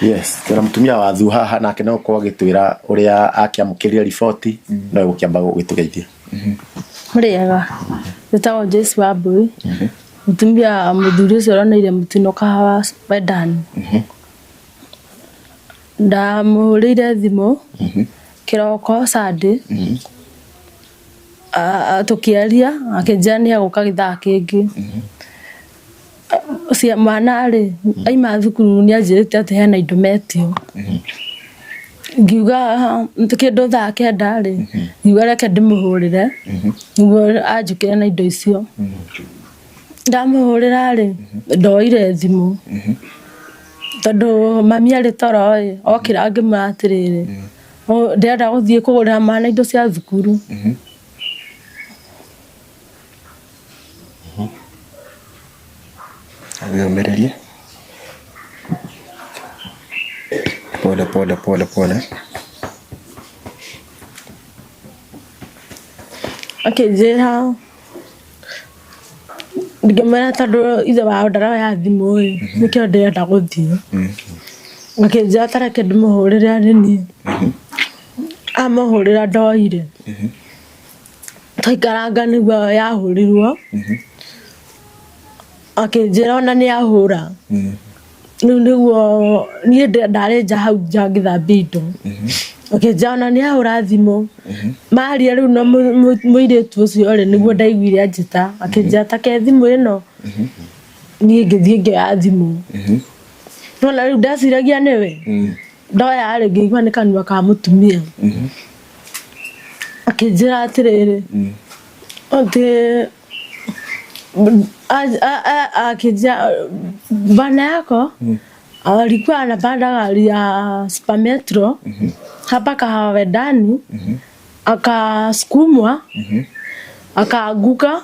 Yes, twĩna mũtumia wa Thu haha nake no gũkorwo agĩtwĩra ũrĩa akĩamũkĩrire riboti no egũkĩamba gũgĩtũgeithia. Mũrĩega, njĩtagwo Joyce Wambui, mũtumia mũthuri ũcio ũroneire mũtino Kahawa Wendani. Ndamũhũrĩire thimũ kĩroko Sunday, tũkĩaria akĩnjĩra nĩ egũka gĩthaa kĩngĩ. Mwana rĩ, aima thukuru nĩ anjĩrĩte atĩ hena indo metio. Ngiuga kĩndũ thaa kenda rĩ, ngiuga reke ndĩmũhũrĩre nĩguo anjũkĩre na indo icio. Ndamũhũrĩra rĩ, ndoire thimũ tondũ mami arĩ toro ĩ, okĩra ngĩmwĩra atĩrĩrĩ, ndĩrenda gũthiĩ kũgũrĩra mwana indo cia thukuru. Wĩyũmĩrĩrie. Pole pole pole pole. Akĩnjĩra, ngĩmwĩra tondũ ithe wao ndaroya thimũ ĩ, nĩkĩo ndĩrenda gũthiĩ. Akĩnjĩra ta reke ndĩmũhũrĩre arĩ niĩ. Amũhũrĩra ndoire. Twaikaranga nĩguo yahũrirwo, akĩnjĩra ona nĩ ahũra. Rĩu nĩguo niĩ ndarĩ nja hau nja ngĩthambia indo. Akĩnjĩra ona nĩ ahũra thimũ. Maria rĩu na mũirĩtu ũcio rĩ, nĩguo ndaiguire anjĩta, akĩnjĩra ta ke thimũ ĩno. Niĩ ngĩthiĩ ngĩoya thimũ. Nĩwona rĩu ndeciragia nĩwe, ndoya rĩ ngĩigua nĩ kanua ka mũtumia. Akĩnjĩra atĩrĩrĩ, atĩ akĩnjĩra bwana yako alikuwa anapanda gari ya Super Metro hapa Kahawa Wendani akasukumwa akaanguka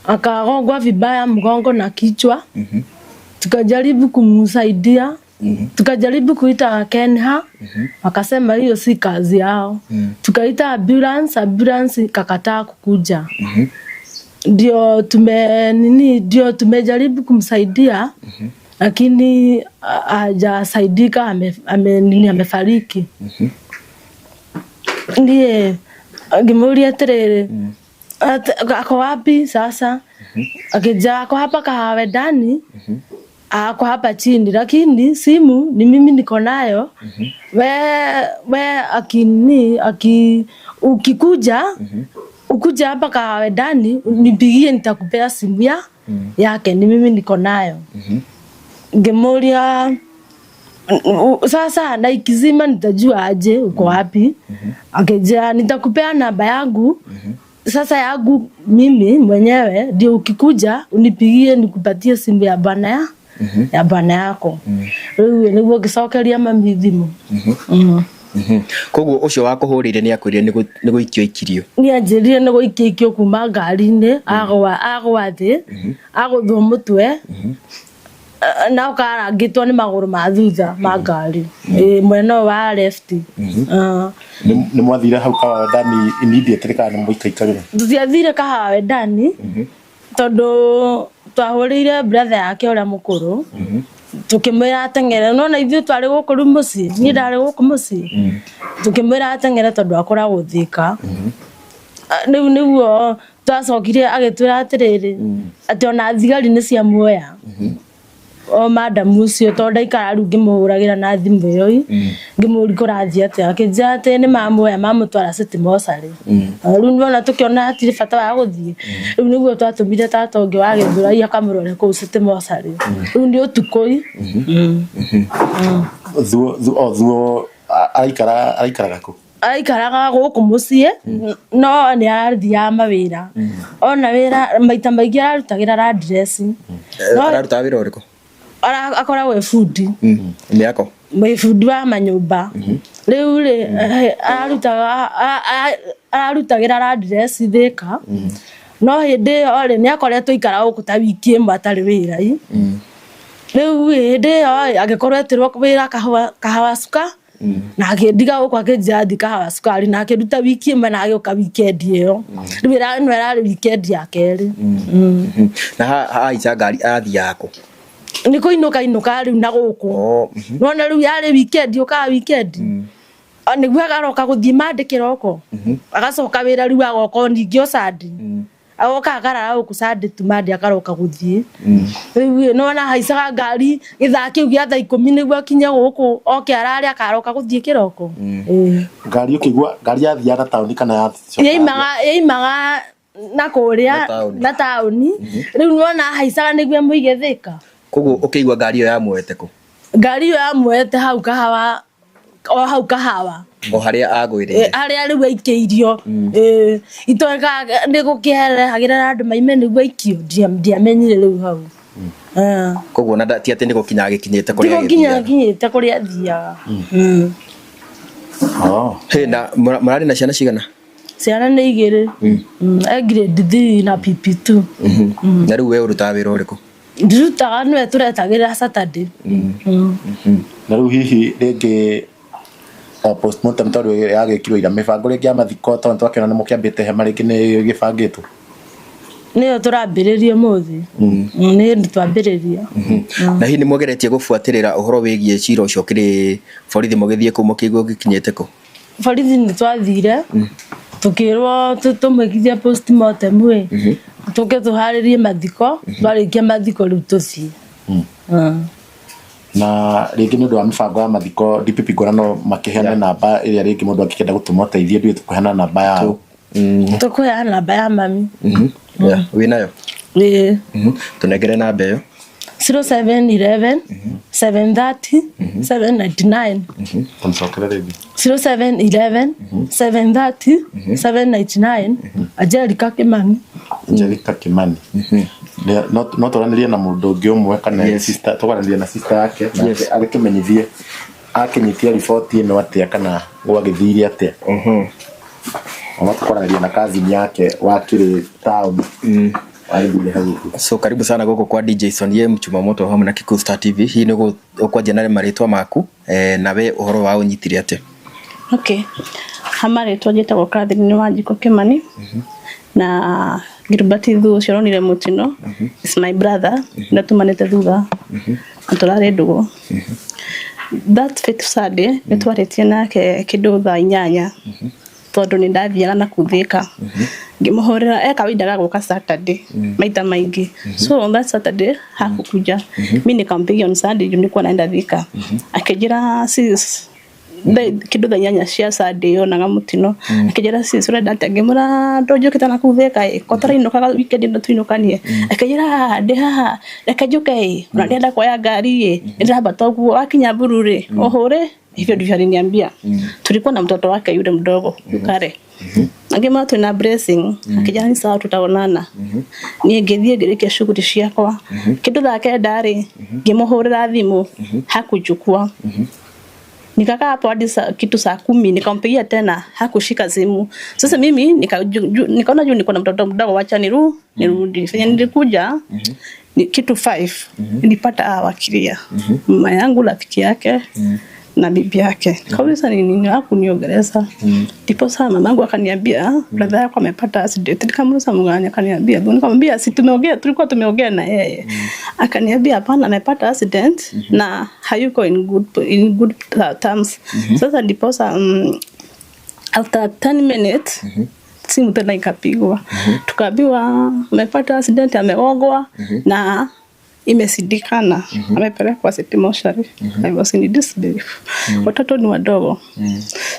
akagongwa vibaya mgongo na kichwa. Tukajaribu kumsaidia, tukajaribu kuita Kenha, wakasema hiyo si kazi yao. Tukaita ambulance, ambulance ikakataa kukuja. Ndio tume nini, ndio tumejaribu kumsaidia lakini hajasaidika, ame, ame, nini amefariki. Ndiye ngĩmũria atĩrĩrĩ, ako wapi sasa? Akija ako hapa Kahawa Wendani, ako hapa chini, lakini simu ni mimi niko nayo. We akini aki ukikuja ukuja hapa Kahawa Wendani nipigie, nitakupea simu ya yake, ni mimi niko nayo. Ngĩmũria sasa na ikizima nitajua aje uko wapi? Akija nitakupea namba yangu sasa yangu mimi mwenyewe ndio ukikuja unipigie nikupatie simu ya bwana ya ya bwana yako. Rĩu nĩguo ngĩcokeria mami thimũ. Koguo ũcio wakũhũrĩire nĩ akwĩrire nĩ gũikio ikirio. Nĩ anjĩrire nĩ gũikio ikio kuma ngari-inĩ, agwa agwa thĩ, agũthwo mũtwe na ũkarangĩtwo nĩ magũrũ ma thutha ma ngari. Ĩĩ, mwena ũyũ wa left. Ah. Nĩ mwathire hau Kahawa Wendani immediately kana nĩ mũikaikarire? Tũtiathire Kahawa Wendani tondũ twahũrĩire brother yake ũrĩa mũkũrũ tũkĩmwĩra ateng'ere. Nĩwona ithuĩ twarĩ gũkũ rĩu mũciĩ, niĩ ndarĩ gũkũ mũciĩ, tũkĩmwĩra ateng'ere tondũ akoragwo Thĩka. Rĩu nĩguo twacokire agĩtwĩra atĩrĩrĩ, atĩ ona thigari nĩ ciamuoya o madam ũcio, tondũ ndaikara rĩu ngĩmũhũragĩra na thimũ ĩyo ĩ, ngĩmũria kũrathiĩ atĩa, akĩnjĩra atĩ nĩ mamuoya mamũtwara City Mortuary. Rĩu nĩwona tũkĩona hatirĩ bata wa gũthiĩ, rĩu nĩguo twatũmire tata ũngĩ wa Gĩthũrai akamũrore kũu City Mortuary. Rĩu nĩ ũtukũ ĩ. Thuo o thuo araikara araikaraga kũ? Araikaraga gũkũ mũciĩ no nĩ arathiaga mawĩra, ona wĩra maita maingĩ ararutagĩra Landress. No Ararutaga wĩra ũrĩkũ? Akoragwo e bundi. Mĩako. Mwĩ bundi wa manyũmba. Rĩu rĩ ararutaga ararutagĩra Landress Thĩka, no hĩndĩ ĩyo rĩ nĩ akoretwo aikara gũkũ ta wiki ĩmwe atarĩ wĩra ĩ. Rĩu rĩ hĩndĩ ĩyo rĩ agĩkorwo etĩrwo wĩra Kahawa Suka, na akĩndiga gũkũ akĩnjĩra thiĩ Kahawa Cukari, na akĩruta wiki ĩmwe na agĩũka weekend ĩyo. Rĩu ĩno ĩrarĩ weekend ya kerĩ. Na haica ngari arathiaga kũ? Nĩ kũinũka inũka rĩu na gũkũ. Oh. Nona rĩu yarĩ weekend, ũkaga weekend. Nĩguo agaroka gũthiĩ Monday kĩroko, agacoka wĩra rĩu, agoka o ningĩ o Sunday, agoka akarara gũkũ Sunday tu, Monday akaroka gũthiĩ. Rĩu nona haicaga ngari gĩthaa kĩu gĩa thaa 10 nĩguo akinye gũkũ, oke arare, akaroka gũthiĩ kĩroko. Ĩĩ. Ngari ũkĩigua ngari yathiaga na taũni kana yacoka? Yaimaga na kũrĩa. Na taũni. Na taũni. Rĩu nona haicaga nĩguo mũige Thĩka. Koguo ũkĩigua ngari ĩyo yamuoete kũ? Ngari ĩyo yamuoete hau Kahawa, o hau Kahawa. O harĩa agwĩrĩire? Harĩa rĩu aikĩirio. Itoĩ nĩ gũkĩherehagĩra andũ maime nĩguo aikio. Ndiamenyire rĩu hau. Koguo na ti atĩ nĩ gũkinya agĩkinyĩte kũrĩa Tigũkinya agĩthiaga. akinyĩte kũrĩa athiaga. Oh. Hĩ, na mũrarĩ na ciana cigana? Ciana nĩ igĩrĩ. E grade 3 na PP2. Na rĩu we ũrutaga wĩra ũrĩkũ? Ndirutaga, nĩwe tũretagĩrĩra Saturday. Na rĩu hihi rĩngĩ o postmortem, tondũ yagĩkirwo ira, mĩbango rĩngĩ ya mathiko, tondũ twakĩona nĩ mũkĩambĩte hema, rĩngĩ nĩ gĩbangĩtwo? Nĩyo tũrambĩrĩria ũmũthĩ. Nĩ hĩndĩ twambĩrĩria. Na hihi nĩ mũgeretie gũbuatĩrĩra ũhoro wĩgiĩ cira ũcio ũkĩrĩ borithi, mũgĩthiĩ kũu mũkĩigua ũgĩkinyĩte kũ? Borithi nĩ twathire, tukĩrwo tũmwĩkithie postmortem ĩ, tũke tũharĩrie mathiko, twarĩkia mathiko rĩu tũthiĩ. Na rĩngĩ nĩ ũndũ wa mĩbango ya mathiko, DPP ngona no makĩheane namba ĩrĩa rĩngĩ mũndũ angĩkĩenda gũtũma ũteithio, ndiũĩ tũkũheana namba yao. Tũkũheana namba ya mami. Yeah, wĩ nayo? Ĩĩ. Tũnengere namba ĩyo. 0711 730 799. Tũmcokere rĩngĩ. 0711 730 799, Angelica Kimani. Angelica Kimani. No twaranĩrie na mũndũ ũngĩ ũmwe kana sister, tũkaranĩria na sister yake nake agĩkĩmenyithie akĩnyitia riboti ĩno atĩa kana gwagĩthire atĩa. Ona tũkwaranĩria na cousin yake wakĩrĩ town wagĩthire hau ũguo. So karibu sana gũkũ kwa DJ Sonie Mchuma Moto hamwe na Kikuyu Star TV. Hihi nĩ ũkwanjia na marĩtwa maku, na we ũhoro wa ũnyitire atĩa? Okay. Hama rĩtwa njĩtagwo Catherine Wanjikũ Kimani, na Gilbert Thu ũcio ũronire mũtino is my brother, na tumanĩte thutha na tũrarĩ ndũgũ. That fifth Sunday nĩ twarĩtie nake kĩndũ thaa 8, tondũ nĩ ndathiaga na kũu Thĩka, ngĩmũhũrĩra. E kawaida ga gũka Saturday maita maingĩ, so on that Saturday hakukuja. Mi nikampigia on Sunday juu nilikuwa naenda Thika. Akĩnjĩra, "Sis," kĩndũ thaa 8 cia Sunday yonaga mũtino, akĩnjĩra, "Sis, ũrenda atĩa?" Ngĩmwĩra, "Ndũnjũkĩte na kũu Thĩka ĩ, ko tũrainũkaga weekend ĩno tũinũkanie?" Akĩnjĩra, "Ah, ndĩ haha, reke njũke ĩ, ona ndĩrenda kuoya ngari ĩ, nĩndĩrambata ũguo, wakinya Mburu rĩ ũhũre." Hivyo ndivyo aliniambia. Tulikuwa na mtoto wake yule mdogo Yukare. Angĩmwĩra twĩna Blessing. Akĩnjĩra ni sawa, tutaonana. Niĩ ngĩthiĩ ngĩrĩkia shughuli ciakwa. Kĩndũ thaa 9 rĩ, ngĩmũhũrĩra thimũ, hakuchukua. Nikakaa hapo hadi kitu saa 10, nikampigia tena, hakushika simu. Sasa mimi nikaona juu niko na mtoto mdogo, wacha nirudi. Fanya nilikuja ni kitu 5, nilipata hawa wakilia, mama yangu, rafiki yake na bibi yake. Nikauliza ni nini, hakuniongeleza. Ndipo sasa mamangu akaniambia, "Brother yako amepata accident." Nikamuuliza mgani, akaniambia, nikamwambia si tumeongea, tulikuwa tumeongea na yeye. Akaniambia hapana, amepata accident na hayuko in good terms. Sasa ndipo sasa after 10 minutes simu tena ikapigwa. Tukaambiwa amepata accident, amegongwa na imesidikana, amepelekwa City Mortuary. I was in disbelief. Watoto ni wadogo.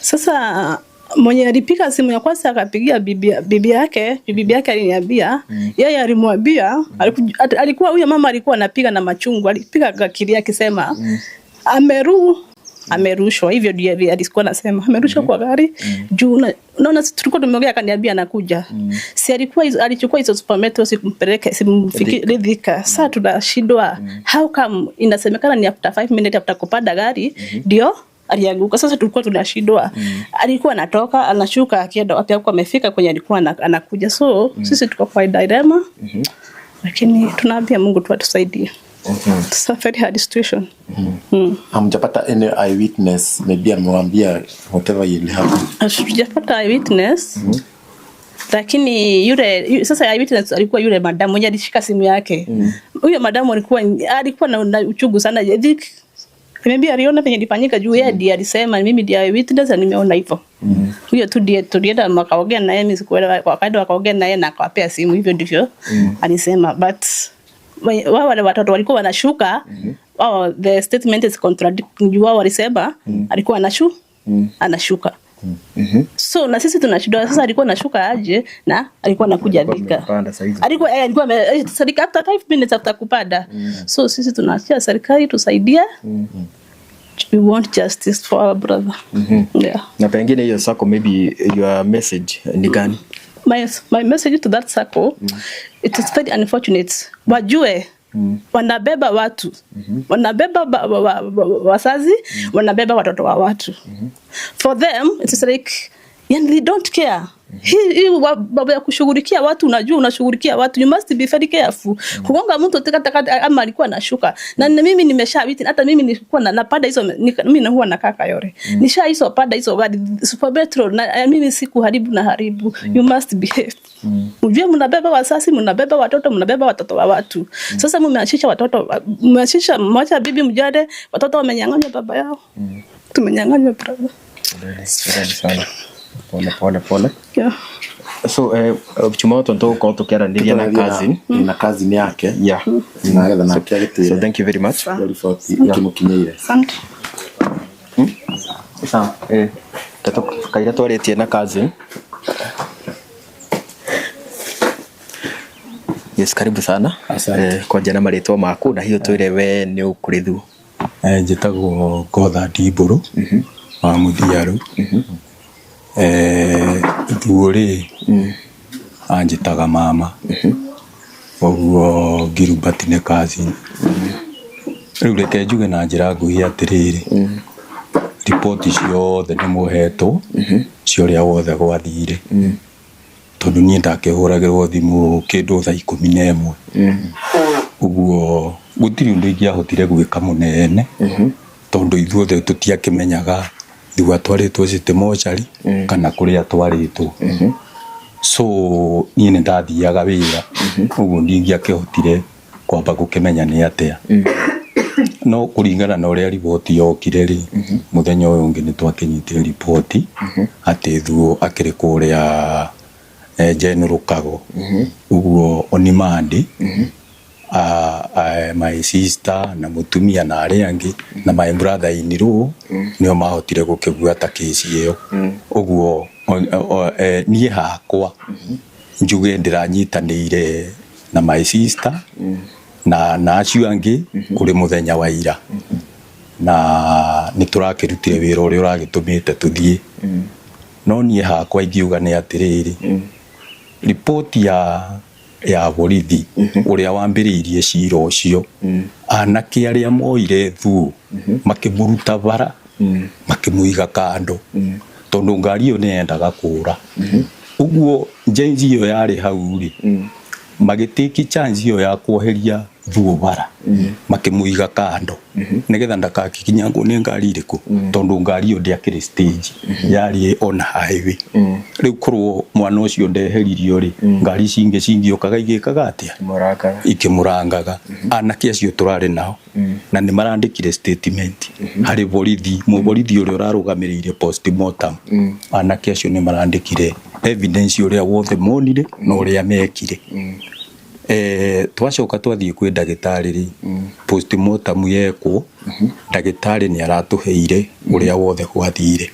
Sasa mwenye alipiga simu ya kwanza akapigia bibi yake, bibi yake aliniambia yeye alimwambia, alikuwa huyo mama alikuwa anapiga na machungu, alipiga kakilia akisema amerushwa. Hivyo ndio alikuwa anasema, amerushwa kwa gari juu unaona si tulikuwa tumeongea, akaniambia anakuja. Si alikuwa alichukua hizo Super Metro, sikumpeleke simfiki Thika. Sasa tunashindwa how come inasemekana ni after 5 minutes after kupanda gari ndio alianguka. Sasa tulikuwa tunashindwa, alikuwa anatoka anashuka akienda wapi, hakuwa amefika kwenye alikuwa anakuja. So sisi tuko kwa dilema, lakini tunaambia Mungu tu atusaidie. It's a very hard situation. Hamjapata any eyewitness maybe amewambia whatever will happen? Hatujapata eyewitness. Lakini yule sasa eyewitness alikuwa yule madamu mwenye alishika simu yake. Huyo madamu alikuwa na uchungu sana. I think maybe aliona penye ilifanyika juu yeye ndiye alisema, "Mimi ndiye witness na nimeona hivyo." Huyo tu ndiye tulienda wakaongea na yeye, mimi sikuelewa, wakaenda wakaongea na yeye na akawapea simu, hivyo ndivyo alisema. But wao wale watoto walikuwa wanashuka, wao the statement is contradicting, juu wao walisema alikuwa anashuka. So na sisi tunashindwa sasa, alikuwa anashuka aje na alikuwa anakuja Alikuwa Thika? Amepanda saa hizo. Alikuwa serikali after 5 minutes after kupanda. So sisi tunaachia serikali tusaidie. We want justice for our brother. Yeah. Na pengine hiyo sacco, maybe your message ni gani? My message to that sacco, it is very unfortunate. Wajue wanabeba watu, wanabeba wazazi, wanabeba watoto wa watu. For them it is like, yani, they don't care. Hii mambo ya kushughulikia watu, unajua unashughulikia watu, you must be very careful. Kugonga mtu taka ama alikuwa anashuka. Na mimi nimesha witness, hata mimi nilikuwa napanda hizo, mimi huwa nakaa Kayole. Nisha hizo panda hizo gari Super Metro na mimi sikuharibu na haribu. You must behave. Ujue mnabeba wazazi, mnabeba watoto, mnabeba watoto wa watu. Sasa mmeachisha watoto, mmeachisha mwacha bibi mjane, watoto wamenyang'anywa baba yao. Tumenyang'anywa brother. Poleni sana. Pole pole pole. Yeah. So chuma moto tũgũkorwo tũkĩaranĩria na cousin. Na cousin yake. Na getha nake agĩtwĩre. So thank you very much. Iyo riboti ĩkĩmũkinyĩire. Asante. Sawa. Kaira twarĩtie na cousin. Yes, karibu sana. Asante. Kwanja na marĩtwa maku na hiyo twĩre we nĩ ũkũrĩ thu. Njĩtagwo Gothard Mbũrũ wa Mũthiaru. Thuo rĩ, anjĩtaga mama, ũguo Gilbert nĩ cousin. Rĩu reke njuge na njĩra nguhĩ atĩrĩrĩ, riboti ciothe nĩ mũhetwo cia ũrĩa wothe gwathire, tondũ niĩ ndakĩhũragĩrwo thimũ kĩndũ thaa 11, ũguo gũtirĩ ũndũ ingĩahotire gwĩka mũnene, tondũ ithuothe tũtiakĩmenyaga thua twarĩtwo City Mortuary kana kũrĩa twarĩtwo. So niĩ nĩ ndathiaga wĩra, ũguo ndingĩakĩhotire kwamba gũkĩmenya nĩ atĩa. No kũringana na ũrĩa riboti yokire rĩ, mũthenya ũyũ ũngĩ nĩ twakĩnyitire riboti atĩ Thuo akĩrĩ kũrĩa General Kago. Ũguo on Monday, my sister na mũtumia na arĩa angĩ na my brother in law nĩo mahotire gũkĩbuata kĩci ĩyo. Ũguo niĩ hakwa njuge ndĩranyitanĩire na my sister na acio angĩ kũrĩ mũthenya wa ira, na nĩ tũrakĩrutire wĩra ũrĩa ũragĩtũmĩte tũthiĩ. No niĩ hakwa ingiuga nĩ atĩrĩrĩ, riboti ya borithi ũrĩa wambĩrĩirie cira ũcio, anake arĩa moire Thuo makĩmũruta bara makĩmũiga kando, tondũ ngari ĩyo nĩ yendaga kũra, ũguo njenji ĩyo yarĩ hau rĩ, magĩtĩki chance ĩyo ya kuoheria Thuo bara makĩmũiga kando nĩgetha ndakakinyangwo nĩ ngari ĩrĩkũ, tondũ ngari ĩyo ndĩakĩrĩ stage, yarĩ on highway. Rĩu korwo mwana ũcio ndeheririo rĩ, ngari ici ingĩ cingĩũkaga igĩkaga atĩa? Mũrangaga. Ikĩmũrangaga. Anake acio tũrarĩ nao na nĩ marandĩkire statement harĩ borithi, mũborithi ũrĩa ũrarũgamĩrĩire postmortem. Anake acio nĩ marandĩkire evidence ũrĩa wothe monire na ũrĩa mekire. Twacoka twathiĩ kwĩ ndagĩtarĩ rĩ, postmortem yekwo, ndagĩtarĩ nĩ aratũheire ũrĩa wothe gwathire.